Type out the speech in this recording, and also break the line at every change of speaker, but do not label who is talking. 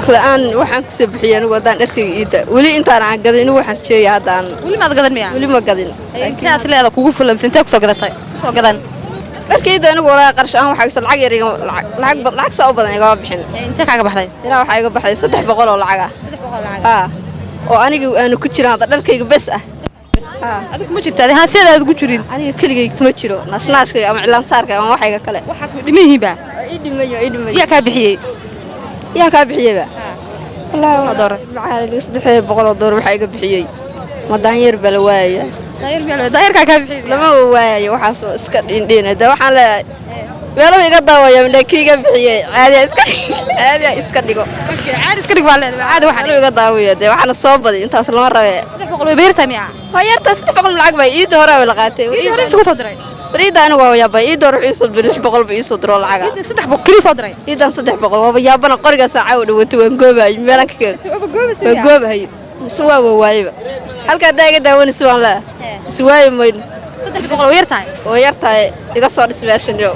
La'aan waxaan kusoo bixiyay anigu haddaan dharkayga iidda weli intaan aan gadin, anigu waxaan sheegaya hadda aan
Weli maad gadan miya?
Weli ma gadin.
Intaas leeda kugu fulan mise intee kusoo gadatay, kusoo gadan?
Dharkayda anigu walaa qarash ahaan waxaa lacag yar lacag lacag saa u badan igama bixin.
Intee kaaga baxday?
Ilaa waxaa iga baxday 300 oo lacag ah.
300 lacag?
Aa, oo aniga aanu ku jirin hadda dharkayga bes ah.
Adigu kuma jirta, adi ahaan sidaad ugu jirin?
Aniga keligay kuma jiro, naashnaashkayga ama cilaansaarkayga ama waxayga kale.
Waxaas way dhiman yihiinba.
Ii dhimayo, ii dhimayo.
Yaa kaa bixiyey?
Yaa kaa bixiyeyba?
Wallaahi doolar.
Maxaa 300 oo doolar waxaa iga bixiyey madaanyeer baa la waayaya.
Daayarkaa kaa bixiyey?
Lama waayayo, waxaas oo iska dhindhiina de. Waxaan leeyahay meelaba iga daawaya midha kii iga bixiyey caadiya iska, caadiya iska dhigo.
Caadi iska dhig baa leedahay, caadi waxaan.
Meelaba iga daawaya de, waxaana soo badi intaas lama rabe.
300 way beertaa miya?
Waa yartaa, 300 lacag baa iidda hore la qaatay.
Iidda hore imse ku soo diray?
Iidda anigu waa yaabay, iidda hore wuxuu ii soo diray 600 buu ii soo diro lacaga.
Iidda 300 keliya soo diray?
Iiddan 300 waaba yaabana, qorigaas caawa dhawatay waan goobahay, meelaan ka keen waan goobahay mise waa wawaayeba halka haddaa iga daawanaysa waan leeyahay iswaayi mayno.
300 way yartahay.
Oo yartahay, iga soo dhis meeshan yo.